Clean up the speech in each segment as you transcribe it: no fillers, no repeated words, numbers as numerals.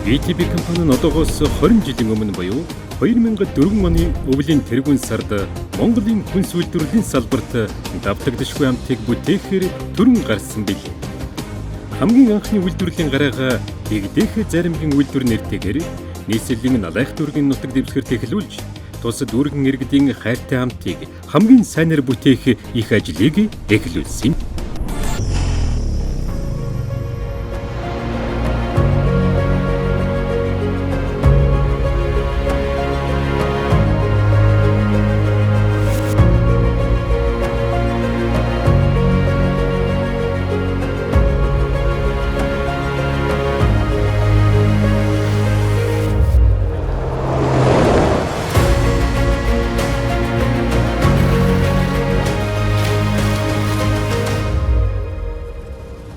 VTB компани нь одоогоос 20 жилийн өмнө буюу 2004 оны өвлийн тэргүүн сард Монголын хүнс үйлдвэрлэлийн салбарт давтагдашгүй амтыг бүтээхээр төрөн гарсан билээ. Хамгийн анхны үйлдвэрлэлийн гараагаа Дэгдэх заримгийн үйлдвэр нэртэйгээр нийслэлийн Налайх дүүргийн нутаг дэвсгэрт эхлүүлж, тус дүүргэн иргэдийн хайртай амтыг хамгийн сайнаар бүтээх их ажлыг эхлүүлсэн юм.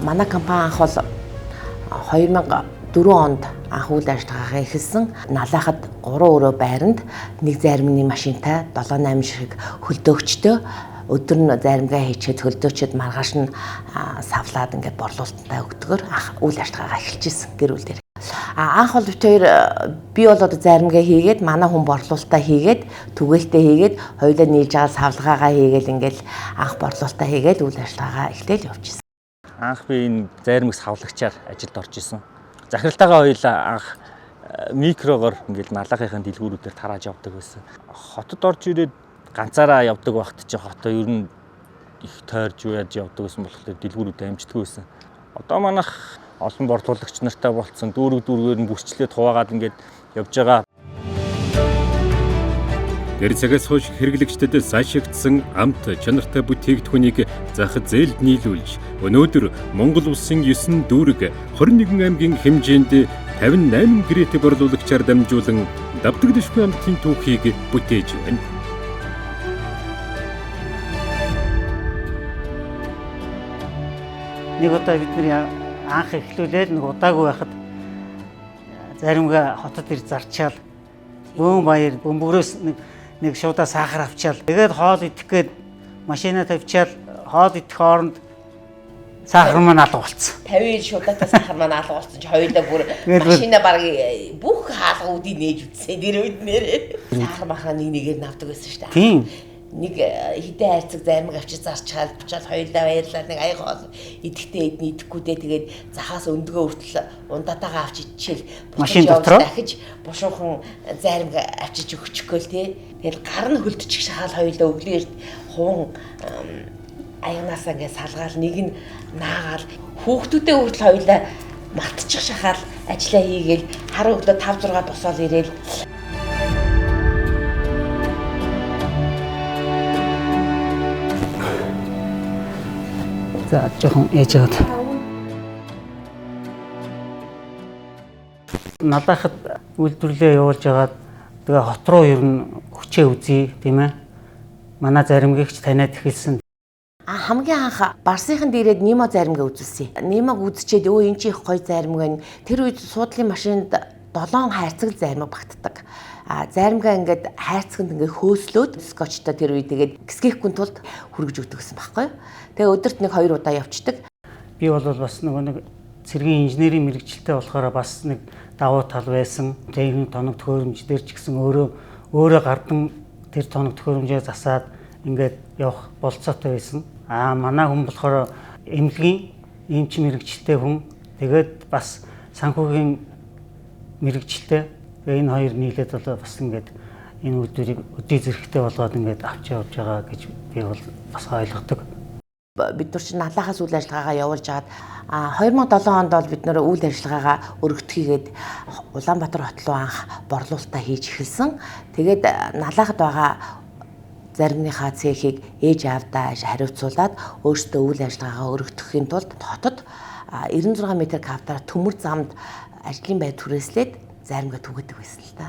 Манай компани анх бол 2004 онд анх үйл ажиллагаагаа эхэлсэн. Налайхад 3 өрөө байранд нэг заримны машинтай 7 8 шиг хөлдөөгчтэй өдөр нь заримгаа хийчихэд хөлдөөчөд маргааш нь савлаад ингээд борлуулалтаа өгдөгөр анх үйл ажиллагаагаа эхэлж исэн гэр бүл дээр. А анх бол бид хоёр би бол одоо заримгаа хийгээд манай хүн борлуулалтаа хийгээд түгээлтээ хийгээд хоёулаа нийлж байгаа савлгаагаа хийгээл ингээд анх борлуулалтаа хийгээл үйл ажиллагаагаа эхлээл явж исэн. Анх би энэ заримг савлагчаар ажилд орж исэн. Захиралтайгаа хоёулаа анх микрогоор ингээл налаахынхаа дэлгүүрүүдээр тарааж явдаг байсан. Хотод орж ирээд ганцаараа явдаг багт чи хотоо ер нь их тойрж яаж явдаг байсан болохоор дэлгүүрүүдээ амждаггүй байсан. Одоо манайх олон борлуулагч нартай болцсон, дүүрэг дүүргээр нь бүсчлээд хуваагаад ингээд явж байгаа. Тэр цагаас хойш хэрэглэгчдэд сайшигдсан амт чанартай бүтээгдэхүүнийг зах зээлд нийлүүлж, өнөөдөр Монгол улсын 9 дүүрэг 21 аймгийн хэмжээнд 58 гэрээтэй борлуулагчаар дамжуулан давтагдашгүй амтын түүхийг бүтээж байна. Нэг удаа бид нар анх эхлүүлээд нэг удаагүй байхад заримгаа хотод ир зарчаал бөөн баяр бөмбөрөөс нэг шуудаа сахар авчаал тэгээд хоол идэх гээд машина тавьчаал хоол идэх хооронд сахар маань алга болцсон. 50 шуудаатай сахар маань алга болсон чи хоёулаа бүр машина баг бүх хаалгуудыг нээж үтсэн тэр үед нэрээ. Сахар махаа нэг нэгээр навдаг байсан шүү дээ. Тийм. Нэг хідэн хайрцаг займаг авчиж зарчаал буцаал хоёулаа баярлаа нэг аяга хоол идэхтэй идэн идэхгүй дээ тэгээд захаас өндгөө хүртэл ундаатаагаа авч ичээл машин дотроо дахиж бушуухан зайрмаг авчиж өгчихгүй л тий. Тэгэл гар нь хөлдчих шахаал хоёулаа өглөө эрт хуван аягнаасаа ингээд салгаал нэг нь наагаал хүүхдүүдээ хүртэл хоёулаа мартчих шахаал ажиллаа хийгээл хар өглөө 5 6 босоол ирээл. За жоохон яаж яагаад. Налайхад үйлдвэрлэлээ явуулж хагаад тэгээ хот руу ер нь хүчээ үзье тийм ээ. Манай заримгийгч таниад эхэлсэн. Хамгийн анх Барсынхан дээрээд Нимо заримгаа үзүүлсэн. Нимог үзчихэд өө эн чи их гоё заримг байна. Тэр үед суудлын машинд 7 хайрцаг заримг багтдаг. А заримгаа ингээд хайрцагт ингээд хөөслөөд скотчтой тэр үе тэгээд гисгэхгүй тулд хүргэж өгдөг гэсэн байхгүй юу. Тэгээ өдөрт нэг 2 удаа явцдаг. Би бол бас нөгөө нэг цэргийн инженерийн мэргэжилтэй болохоор бас нэг давуу тал байсан. Техник тоног төхөөрөмж дээр ч гэсэн өөрөө гардан тэр тоног төхөөрөмжөө засаад ингээд явах болцоотой байсан. Аа манай хүн болохоор эмнэлгийн эмч мэргэжилтэй хүн. Тэгээд бас санхүүгийн мэргэжилтэй. Тэгээ энэ хоёр нийлээд бол бас ингээд энэ үйлдвэрийг өдий зэрэгтэй болгоод ингээд авч явж байгаа гэж би бол бас ойлгодог. Бид нар чинь налаахаас үйл ажиллагаагаа явуулж хагаад 2007 онд бол бид нэр үйл ажиллагаагаа өргөтгийгээд Улаанбаатар хот руу анх борлуулалтаа хийж эхэлсэн. Тэгээд налаахад байгаа заримныхаа цехийг ээж аавдаа хариуцуулаад өөрсдөө үйл ажиллагаагаа өргөтгөхийн тулд хотод 96 м квадрат төмөр замд ажлын байр түрээслээд заримгаа түгээдэг байсан л та.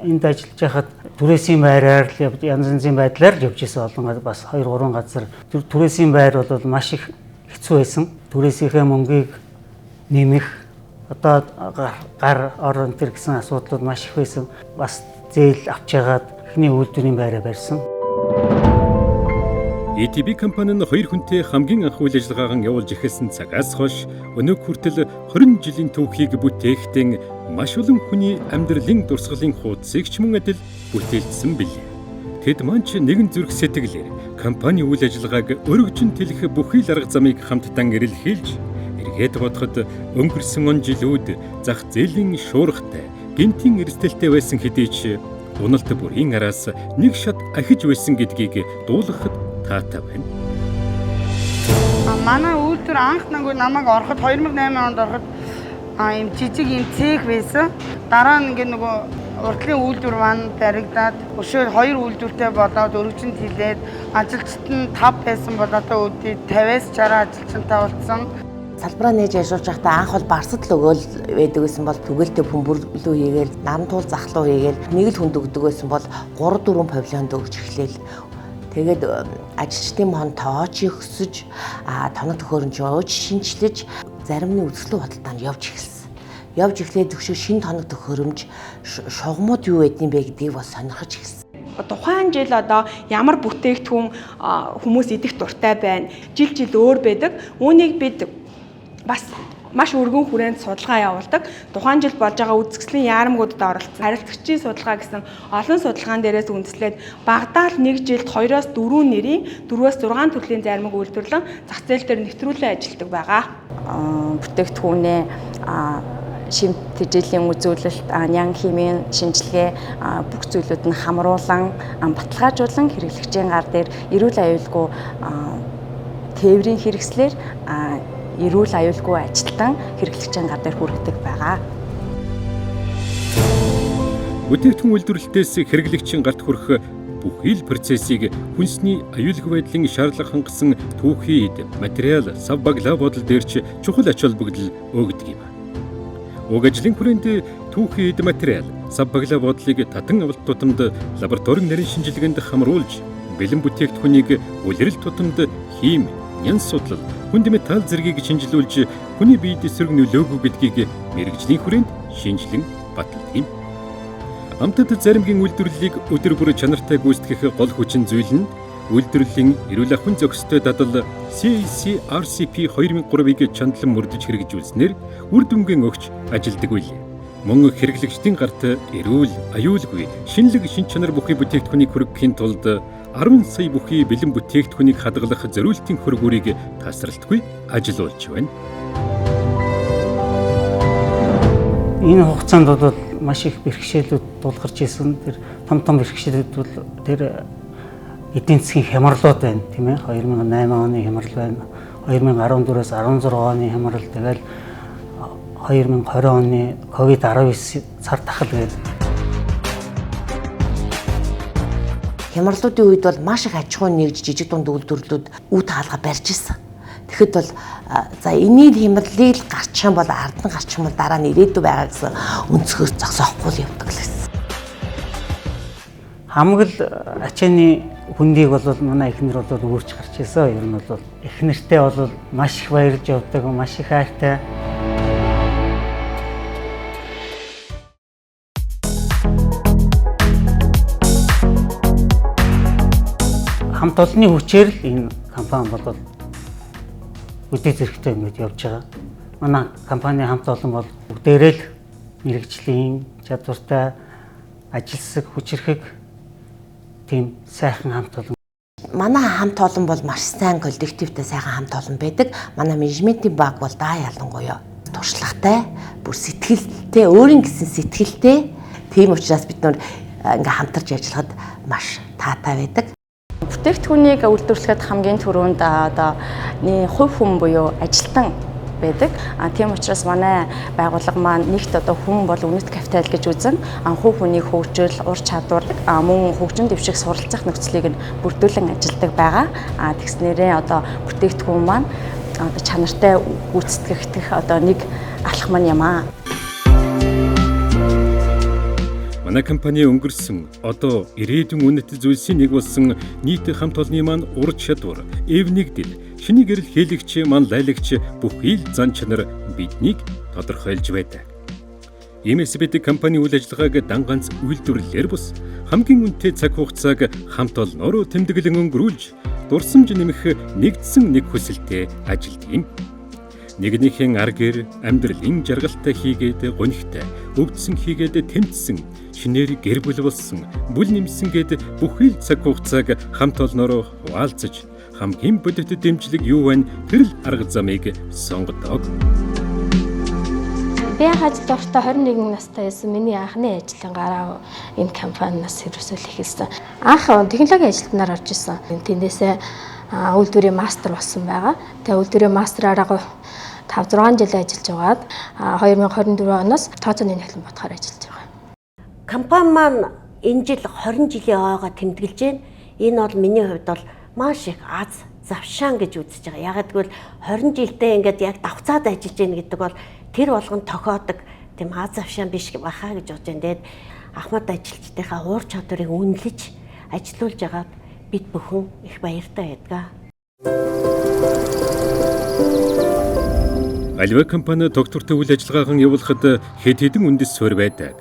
Энд ажиллаж байхад түрээсийн байраар л янз янзын байдлаар л явж исэн олон бас 2 3 газар. Түрээсийн байр бол маш их хэцүү байсан. Түрээсийнхээ мөнгийг нэмэх одоо гар ор энэ төр гэсэн асуудлууд маш их байсан. Бас зээл авч ягаад эхний үйлдвэрийн байраа барьсан. ETB компани нь хоёр хүнтэй хамгийн анх үйл ажиллагаагаа явуулж эхэлсэн цагаас хойш өнөөг хүртэл 20 жилийн түүхийг бүтээхдээ маш олон хүний амьдралын дурсгалын хуудсыг ч мөн адил бүтээлдсэн билээ. Тэд маань ч нэгэн зүрх сэтгэлээр компани үйл ажиллагааг өргөжин тэлэх бүхий л арга замыг хамтдаа эрэлхийлж эргээд бодоход өнгөрсөн он жилүүд зах зээлийн шуургатай гэнтийн эрсдэлтэй байсан хэдий ч уналт бүрийн араас нэг шат ахиж байсан гэдгийг дуулгахад таатай байна. Манай үйлдвэр анх нөгөө намайг ороход 2008 онд ороход ийм жижиг ийм цех байсан. Дараа нь ингээ нөгөө урдлын үйлдвэр маань баригдаад өшөө хоёр үйлдвэртэй болоод өргөжин тэлээд ажилчид нь 5 байсан бол одоо үүдий 50-аас 60 ажилчинтай болсон. Салбараа нээж ажиллаж байхдаа анх бол барсад л өгөөл байдаг гэсэн бол түгэлтэй бөмбөрлөө хийгээл, наран туул захлуу хийгээл нэг л хүнд өгдөг байсан бол 3 4 павильонд өгч эхлээл. Тэгээд ажилчдын мон тооч өксөж, тоног төхөөрөмж ууж шинчлэж заримны үзэсгэлэн худалдаанд явж эхэлсэн. Явж эхлээд төгшөө шин тоног төхөөрөмж шугамуд юу байдсан бэ гэдгийг бол сонирхож эхэлсэн. Тухайн жил одоо ямар бүтээгдэхүүн хүмүүс идэх дуртай байна. Жил жил өөр байдаг. Үүнийг бид бас маш өргөн хүрээнд судалгаа явуулдаг. Тухайн жил болж байгаа үзэсгэлэн яарамгуудад оролцсон. Харилцагчийн судалгаа гэсэн олон судалгаан дээрээс үндэслээд багадаа л нэг жилд 2-оос 4 нэрийн 4-оос 6 төрлийн заримыг үйлдвэрлэн зах зээл дээр нэвтрүүлэн ажилладаг байгаа. Бүтээгдэхүүнээ шимт тэжээлийн үзүүлэлт, нян химийн шинжилгээ бүх зүйлүүд нь хамруулан баталгаажуулан хэрэглэгчийн гар дээр эрүүл аюулгүй тээврийн хэрэгслээр эрүүл аюулгүй ажилтан хэрэглэгчийн гар дээр хүргэдэг байгаа. Бүтээгдэхүүн үйлдвэрлэлтээс хэрэглэгчийн гарт хүрэх бүхий л процессыг хүнсний аюулгүй байдлын шаардлага хангасан түүхий эд, материал, сав баглаа бодол дээр ч чухал ач холбогдол өгдөг юм. Уг ажлын хүрээнд түүхий эд материал, сав баглаа бодлыг татан авалт тутамд лабораторийн нарийн шинжилгээнд хамруулж, бэлэн бүтээгдэхүүнийг улирал тутамд хим, нян судлал, хүнд металл зэргийг шинжилүүлж хүний биед эсрэг нөлөөгөө гэдгийг мэргэжлийн хүрээнд шинжилэн баталдаг юм. Амтад заримгийн үйлдвэрлэлийг өдөр бүр чанартай гүйцэтгэх гол хүчин зүйл нь үйлдвэрлэлийн эрүүл ахуйн зохистой дадал CAC-RCP 2003-ыг чандлан мөрдөж хэрэгжүүлснээр үр дүнгийн өгч ажилдаг үйл. Мөн хэрэглэгчдийн гарт эрүүл, аюулгүй, шинэлэг шин чанар бүхий бүтээгдэхүүнийг хүргэхийн тулд 10 сая бүхий бэлэн бүтээгдэхүүнийг хадгалах зориултын хөргүүрийг тасралтгүй ажилуулж байна. Энэ хугацаанд бол маш их бэрхшээлүүд тулгарч ирсэн. Тэр том том бэрхшээлүүд бол тэр эдийн засгийн хямралууд байна, тийм ээ. 2008 оны хямрал байна. 2014-өөс 16 оны хямрал, тэгэл 2020 оны ковид-19 цар тахал гэдэг. Хямралуудын үед бол маш их аж ахуйн нэгж жижиг дунд үйлдвэрлэлүүд үе таалга барьж ирсэн. Тэгэхэд бол за энэний хямралыг л гарчих юм бол ард нь гарчих юм бол дараа нь ирээдүй байгаа гэсэн өнцгөөс зогсоохгүй л явдаг л гэсэн. Хамаг л ачааны хүндийг бол манай эхнэр бол үүрч гарч ирсэн. Ер нь бол эхнэртэй бол маш их баярлж явдаг, маш их хайртай. Хамт олонны хүчээр л энэ компани бол өдөө зэрэгтэй ингэж явж байгаа. Манай компани хамт олон бол бүгдээрээ л мэргэжлийн чадвартай, ажилсаг, хүчирхэг тийм сайхан хамт олон. Манай хамт олон бол маш сайн коллективтэй сайхан хамт олон байдаг. Манай менежментийн баг бол даа ялангуяа туршлагатай, бүр сэтгэлтэй, өөрийн гэсэн сэтгэлтэй. Тийм учраас бид нар ингээ хамтарч ажиллахад маш таатай байдаг. Бүтээгдэхүүнийг үйлдвэрлэхэд хамгийн түрүүнд одоо хувь хүн буюу ажилтан байдаг. Тийм учраас манай байгууллага маань нэгт одоо хүн бол үнэт капитал гэж үзэн хувь хүний хөгжил, ур чадвар, мөн хөгжин дэвших суралцах нөхцөлийг нь бүрдүүлэн ажилладаг байгаа. Тэгснээрээ одоо бүтээгдэхүүн маань одоо чанартай гүйцэтгэх одоо нэг алхам нь юм аа. Манай компани өнгөрсөн одоо ирээдүйн үнэт зүйлсийн нэг болсон нийт хамт олонны маань ур чадвар, эв нэгдэл, шиний гэрэл хийлэгч, ман лайлагч бүхий л зан чанар биднийг тодорхойлж байдаг. Иймээс бид компани үйл ажиллагааг дан ганц үйлдвэрлэлээр бус хамгийн үнэтэй цаг хугацааг хамт олноороо тэмдэглэн өнгөрүүлж дурсамж нэмэх нэгдсэн нэг хүсэлтэд ажилтдаг юм. Нэгнийхэн ар гэр амьдралын жаргалтай хийгээд гонигтай, өвдсөн хийгээд тэмцсэн, шинээр гэр бүл болсон, бүл нэмсэн гээд бүхий л цаг хугацааг хамт олноороо хуваалцаж, хамгийн бодит дэмжлэг юу вэ? Тэр л арга замыг сонгодог. Би анх ажилд орохдоо 21 настай байсан. Миний анхны ажлын гараа энэ компаниас ерөөсөө л эхэлсэн. Анх технологийн ажилтнаар орж исэн. Тэндээсээ үйлдвэрийн мастер болсон байгаа. Тэгээ үйлдвэрийн мастераараа 5-6 жил ажиллаж байгаад 2024 оноос тооцооны нөхлөн бодохоор ажиллаж байгаа. Компани маань энэ жил 20 жилийн ойгоо тэмдэглэж байна. Энэ бол миний хувьд бол маш их аз завшаан гэж үзэж байгаа. Ягаад гэвэл 20 жилдээ ингээд яг давцаад ажиллаж байна гэдэг бол тэр болгон тохиодог тийм аз завшаан биш баха гэж бодож байна. Тэгээд Ахмад ажилчдынхаа уур чадварыг үнэлж ажилуулж байгаад бид бүхэн их баяртай байдаг. Аливаа компани тогтвортой үйл ажиллагаахан явуулахад хэд хэдэн үндэс суурь байдаг.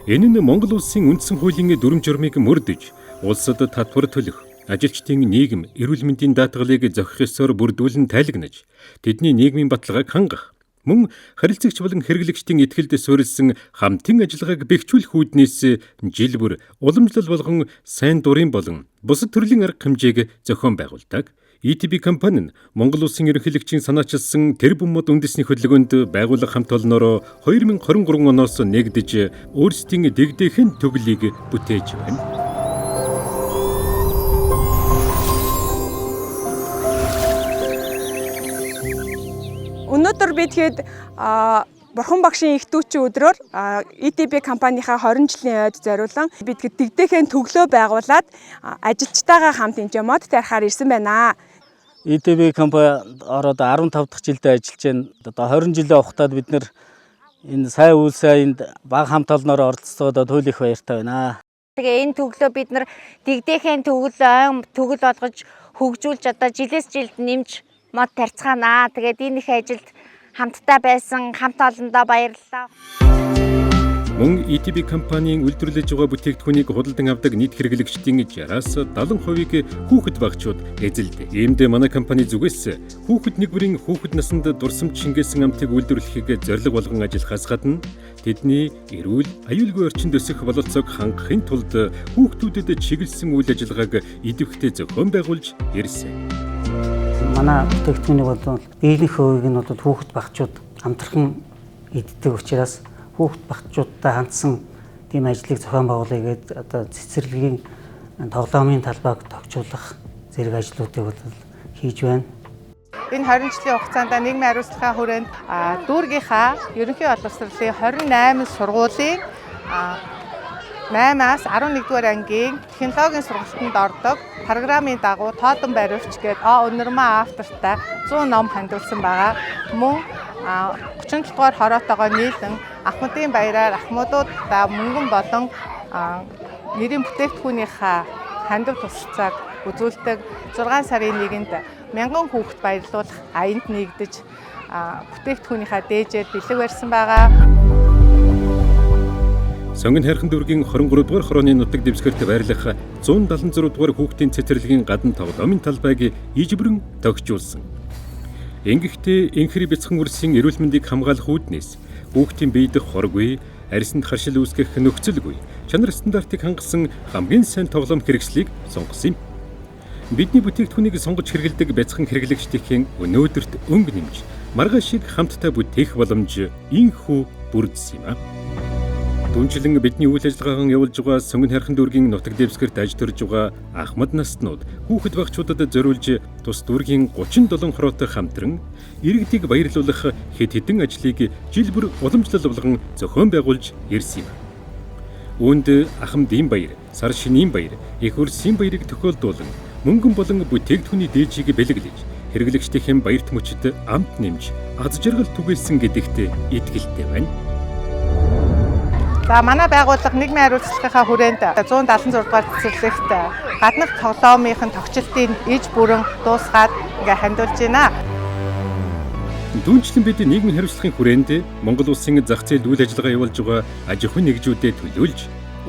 Энэ нь Монгол улсын үндсэн хуулийн дүрэм журмыг мөрдөж, улсад татвар төлөх, ажилчдын нийгэм, эрүүл мэндийн даатгалыг зохих ёсоор бүрдүүлэн тайлагнаж, тэдний нийгмийн баталгааг хангах, мөн харилцагч болон хэрэглэгчдийн итгэлд суурилсан хамтын ажиллагааг бэхжүүлэх үүднээс жил бүр уламжлал болгон сайн дурын болон бусад төрлийн арга хэмжээг зохион байгуулдаг. ETB компани нь Монгол улсын ерөнхийлөгчийн санаачилсан тэр буммод үндэсний хөдөлгөөнд байгууллага хамт олноороо 2023 оноос нэгдэж өөрсдийн дэгдэхэн төглийг бүтээж байна. Өнөөдөр бид хэд Бурхан багшийн их дүүчийн өдрөөр ETB компанийнхаа 20 жилийн ойд зориулан бид дэгдэхэн төглөө байгуулад ажилчтайгаа хамт энэ мод тарихаар ирсэн байна. ETB компани ороод 15 дахь жилдээ ажиллаж байна. Одоо 20 жилийн хугацаанд бид нэр энэ сайн үйл сайнд бага хамт олноороо оролцсодоо туйл их баяртай байна. Тэгээ энэ төглөө бид нар дэгдэхэн төгөл ойн төгөл болгож хөгжүүлж одоо жилээс жилд нэмж мод тарьцгаанаа. Тэгээд энэ их ажилд хамтдаа байсан хамт олондоо баярлалаа. Мөн ETB компанийн үйлдвэрлэж байгаа бүтээгдэхүүнийг худалдан авдаг нийт хэрэглэгчдийн 60-аас 70%-ийг хүүхэд багчууд эзэлдэг. Иймд манай компани зүгээс хүүхэд нэг бүрийн хүүхэд наснд дурсамж шингээсэн амтыг үйлдвэрлэхийг зорилго болгон ажиллахаас гадна тэдний эрүүл, аюулгүй орчинд өсөх бололцоог хангахын тулд хүүхдүүдэд чиглэсэн үйл ажиллагааг идэвхтэй зохион байгуулж ирсэн. Манай бүтээгдэхүүнийг бол дийлэнх хувийг нь бол хүүхэд багчууд амтрхан иддэг учраас хүүхэд багчуудтай хандсан тийм ажлыг зохион байгуулъя гээд одоо цэцэрлэгийн тоглоомын талбайг тохижуулах зэрэг ажлуудыг бол хийж байна. Энэ 20 жилийн хугацаанд нийгмийн хариуцлагын хүрээнд дүүргийнхаа ерөнхий боловсролын 28 сургуулийн 8-аас 11-р ангийн технологийн сургалтанд ордог программын дагуу Тоодон баривч гээд Өнөрмаа автортай 100 ном хандуулсан байгаа. Мөн 37 дугаар хороотойгоо нийлэн Ахмадын баяраар ахмадуудаа мөнгөн болон нэрийн бүтээгдэхүүнийхээ хандив тусалцааг үзүүлдэг. 6 сарын 1-нд 1000 хүүхэд баярлуулах аянд нэгдэж бүтээгдэхүүнийхээ дээжээр бэлэг барьсан байгаа. Сонгон хайрхан дүүргийн 23 дугаар хорооны нутаг дэвсгэрт байрлах 176 дугаар хүүхдийн цэцэрлэгийн гадна тоглоомын талбайг ижбэрэн тохижуулсан. Ингэхдээ энхри бяцхан үрсийн эрүүл мэндийг хамгаалах үүднээс хүүхдийн биед хоргүй, арьсанд харшил үүсгэх нөхцөлгүй, чанар стандартыг хангасан хамгийн сайн тоглоом хэрэгслийг сонгосон юм. Бидний бүтээгдэхүүнийг сонгож хэрэглэдэг бяцхан хэрэглэгчдийн өнөөдөрт өнгө нэмж, маргаашийг хамтдаа бүтээх боломж инхүү бүрдсэн юм а. Түнчлэн бидний үйл ажиллагаахан явуулж байгаа Сонгон хайрхан дүүргийн нутаг дэвсгэрт аж төрж байгаа ахмад наснууд хүүхэд багчуудад зориулж тус дүүргийн 37 хороотой хамтран иргэдийг баярлуулах хэд хэдэн ажлыг жил бүр уламжлал болгон зохион байгуулж ирсэн юм. Үүнд ахмадын баяр, сар шинийн баяр, эх өрсийн баярыг тохиолдуулан мөнгөн болон бүтээгдэхүүний дээжийг бэлэглэж хэрэглэгчдийн баярт мөчид амт нэмж аз жаргал түгээсэн гэдэгт итгэлтэй байна. За манай байгууллага нийгмийн хариуцлагынхаа хүрээнд 176 дугаар цэцэрлэгт гаднах тоглоомын тогтчлтын иж бүрэн дуусгаад ингээ хандуулж байна. Түүнчлэн бид нийгмийн хариуцлагын хүрээнд Монгол улсын зах зээлд үйл ажиллагаа явуулж байгаа аж ахуйн нэгжүүдэд төлөөлж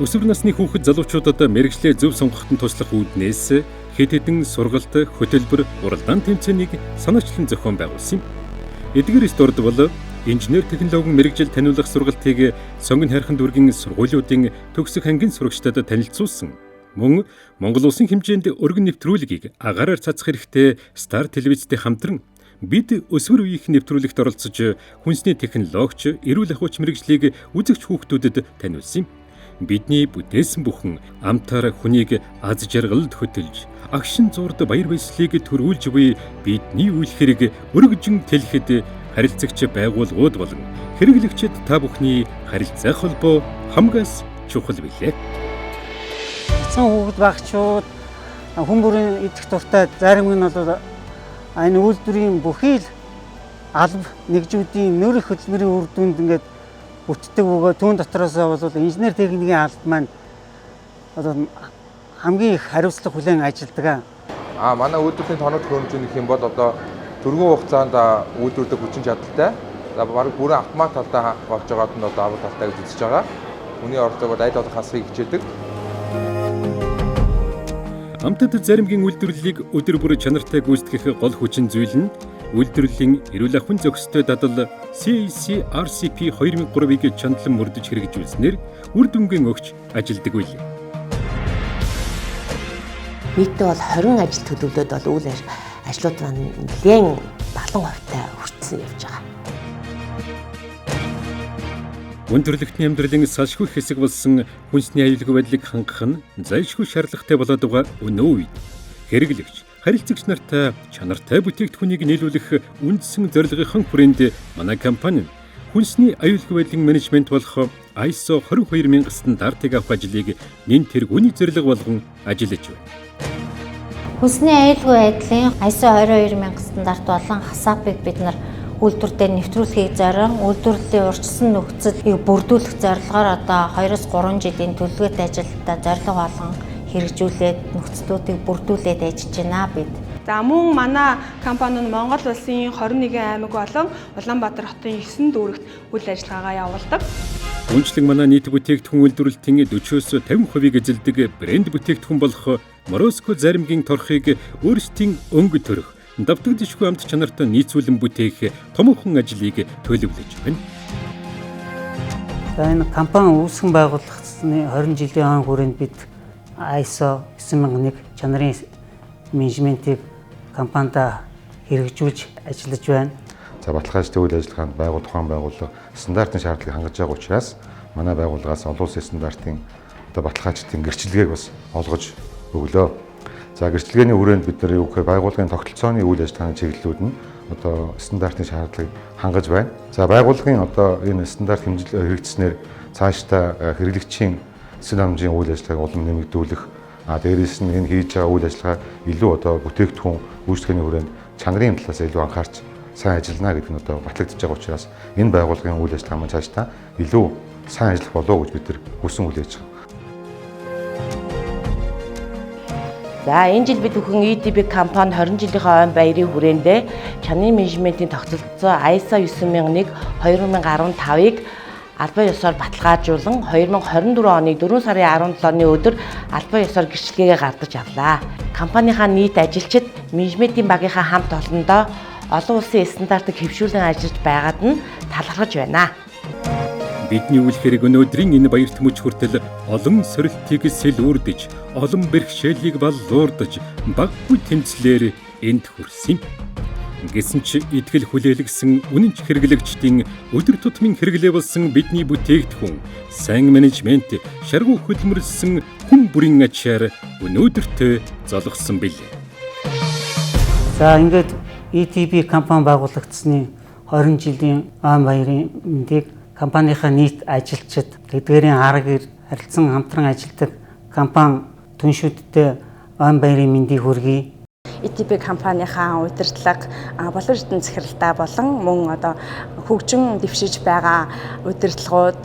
өсвөр насны хүүхэд залуучуудад мэргэжлээ зөв сонгоход нь туслах үүднээс хэд хэдэн сургалт, хөтөлбөр, уралдаан тэмцээнийг санаачлан зохион байгуулсан юм. Эдгээр дурд бол инженер технологийн мэргэжил таниулах сургалтыг Сонгон хайрхан дүүргийн сургуулиудын төгсөх ангийн сурагчдад танилцуулсан. Мөн Монгол улсын хэмжээнд өргөн нэвтрүүлгийг агаараар цацах хэрэгтэй Star телевизтэй хамтран бид өсвөр үеийнх нэвтрүүлэгт оролцож хүнсний технологич, эрүүл ахуйч мэргэжлийг үзэгч хүүхдүүдэд таниулсан юм. Бидний бүтээсэн бүхэн амтаар хүнийг аз жаргалд хөтөлж, агшин зуурд баяр баясгалыг төрүүлж буй бидний үйл хэрэг өргөжин тэлэхэд харилцагч байгууллагууд болон хэрэглэгчид та бүхний харилцаа холбоо хамгаас чухал билээ. Эцэн хүүхэд багчууд хүн бүрийн идэх дуртай зарим нь бол энэ үйлдвэрийн бүхий л алба нэгжүүдийн нөрөх хөдөлмөрийн үр дүнд ингээд бүтдэг бөгөөд түүн дотроос бол инженер техникийн алба маань одоо хамгийн их хариуцлага хүлээн ажилладаг. Манай үйлдвэрийн тоног төхөөрөмж гэх юм бол одоо түргэн хугацаанд үйлдвэрлэдэг хүчин чадалтай. За бараг бүрэн автомат талдаа болж байгаад нь одоо давуу талтай гэж үзэж байгаа. Хүний оролцоог бол аль болох хасхыг хичээдэг. Амтад заримгийн үйлдвэрлэлийг өдөр бүр чанартай гүйцэтгэх гол хүчин зүйл нь үйлдвэрлэлийн эрүүл ахуйн зохистой дадал CAC RCP 2003-ыг чандлан мөрдөж хэрэгжүүлснээр үр дүнгийн өгч ажилдаг билээ. Нийтдээ бол 20 ажил төлөвлөд бол үйл ажлууд маань нэлээд 70% та хүртсэн явж байгаа. Үн төрлөختний амьдралын салшгүй хэсэг болсон хүнсний аюулгүй байдлыг хангах нь зайлшгүй шаардлагатай болоод байгаа өнөө үед хэрэглэгч, харилцагч нартай чанартай бүтээгдэхүүнийг нийлүүлэх үндсэн зорилгын хүрээнд манай компани хүнсний аюулгүй байдлын менежмент болох ISO 22000 стандартыг авах ажлыг нэн тэргүүний зорилго болгон ажиллаж байна. Хүнсний аюулгүй байдлын ISO 22000 стандарт болон HACCP-ыг бид нар үйлдвэр дээр нэвтрүүлэхийг зорион үйлдвэрлэлийн урьдчилсан нөхцөлийг бүрдүүлэх зорилгоор одоо 2-3 жилийн төлөвлөгөөтэй ажилдаа зорилго болгон хэрэгжүүлээд нөхцлүүдийг бүрдүүлээд ажиллаж байна бид. За мөн манай компани нь Монгол улсын 21 аймаг болон Улаанбаатар хотын 9 дүүрэгт үйл ажиллагаагаа явуулдаг. Үнэчлэн манай нийт бүтээгдэхүүн үйлдвэрлэлтийн 40-оос 50%-ийг эзэлдэг брэнд бүтээгдэхүүн болох Мороско заримгийн торхыг өөрсдийн өнгө төрөх давтагдшгүй амт чанартай нийцүүлэн бүтээх томоохон ажлыг төлөвлөж байна. За энэ компани үүсгэн байгуулагдсаны 20 жилийн он хүрээнд бид ISO 9001 чанарын менежментийг компанида хэрэгжүүлж ажиллаж байна. За баталгаажтай үйл ажиллагаанд тухайн байгууллага стандартын шаардлагыг хангаж байгаа учраас манай байгууллагаас олон улсын стандартын одоо баталгаажтын гэрчлэгээг бас олгож өглөө. За гэрчлэгээний хүрээнд бид нар юу гэхээр байгууллагын тогтолцооны үйл ажиллагааны чиглэлүүд нь одоо стандартын шаардлагыг хангаж байна. За байгууллагын одоо энэ стандарт хэмжил хэрэгжснээр цаашдаа хэрэглэгчийн эцсийн дарамжийн үйл ажиллагааг улам нэмэгдүүлэх, дээрээс нь энэ хийж байгаа үйл ажиллагаа илүү одоо бүтээгдэхүүн үйлчилгээний хүрээнд чанарын талаас илүү анхаарч сайн ажиллана гэдэг нь одоо батлагдж байгаа учраас энэ байгууллагын үйл ажиллагаа маань цаашдаа илүү сайн ажиллах болов уу гэж бид нар хүсэн хүлээж байгаа. За энэ жил бид бүхэн ETB компани 20 жилийнхээ ойн баярын хүрээндээ чанарын менежментийн тогтолцоо ISO 9001 2015-ыг албан ёсоор баталгаажуулан 2024 оны 4 сарын 17-ны өдөр албан ёсоор гэрчлэгээ гаргаж авлаа. Компанийнхаа нийт ажилчид менежментийн багийнхаа хамт олондоо олон улсын стандартыг хэвшүүлэн ажиллаж байгаад нь талархаж байна. Бидний үйл хэрэг өнөөдрийн энэ баярт мөч хүртэл олон сорилтыг сэлүүрдэж, олон бэрхшээлийг баллуурдаж, баггүй тэмцлээр энд хүрсэн юм. Гэсэн ч итгэл хүлээлгэсэн үнэнч хэрэглэгчдийн өдөр тутмын хэрэглээ болсон бидний бүтээгдэхүүн, сайн менежмент, шаргуу хөдөлмөрлсөн хүн бүрийн ачаар өнөөдөртөө золгосон билээ. За ингээд ETB компани байгуулагдсаны 20 жилийн ойн баярын мэндийг компанийнхаа нийт ажилчид, тэдгээрийн арга харилцан хамтран ажилладаг компани түншүүдтэй ойн баярын мэндийг хүргэе. ETB компанийнхаа удирдлага, болон эрдэнэ захиралтай болон мөн одоо хөгжин дэвшиж байгаа удирдлагууд,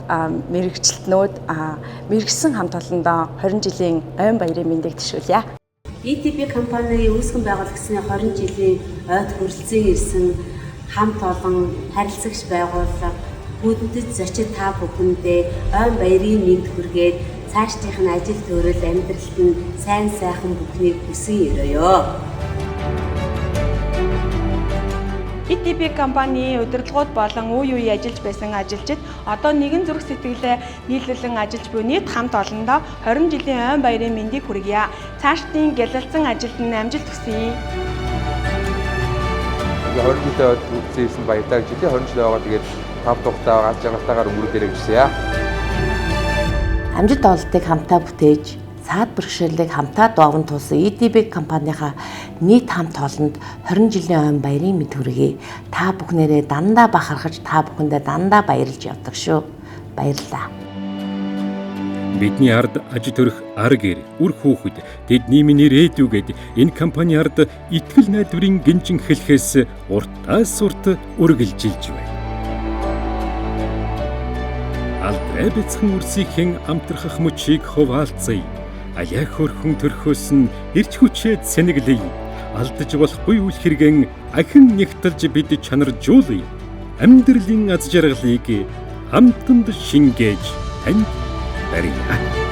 мэргэжилтнүүд мэргэсэн хамт олондоо 20 жилийн ойн баярын мэндийг тшүүлье. ETB компани үүсгэн байгуулагдсаны 20 жилийн ойд хүрэлцэн ирсэн хамт олон харилцагч байгууллага, хүндэт зочид та бүхэндээ ойн баярын мэнд хүргээд Цаашдынх нь ажил төрөл амьдралд нь сайн сайхан бүхнийг хүсэн өрөөё. EDB компанийн удирдлагууд болон үе үе ажиллаж байсан ажилчид одоо нэгэн зүрх сэтгэлээ нийлүүлэн ажиллаж буй нийт хамт олондоо 20 жилийн ойн баярын мэндийг хүргье. Цаашдын гялалзан ажилд нь амжилт хүсье. Тэгээ 20 жилдээ үзсэн баяртай гэж хэлье. 20 жил байгаа тэгээд тав тухтаа аз жаргалтайгаар өнгөрүүлээрэй гэж хүсье. Амжилт ололтыг хамтаа бүтээж, саад бэрхшээлийг хамтаа доовн тулсан EDB компанийнхаа нийт хамт олонд 20 жилийн ойн баярын мэд хүргэе. Та бүхнээрээ дандаа бахархаж, та бүхэндээ дандаа баярлж явдаг шүү. Баярлалаа. Бидний ард аж төрөх ар гэр, үр хүүхэд, тэдний минь ирээдүйгээд энэ компани ард итгэл найдварын гинжин хэлхээс уртаас урт үргэлжилж байна. Алдрай бяцхан үрсийнхэн амтрахах мөчийг хуваалцъя. Алиа хөрхөн төрхөөс нь ирч хүчээ сэнэглэе. Алдаж болохгүй үл хэрэгэн ахин нэгтэлж бид чанаржуулъя. Амьдралын аз жаргалыг хамтанд шингээж танд барья.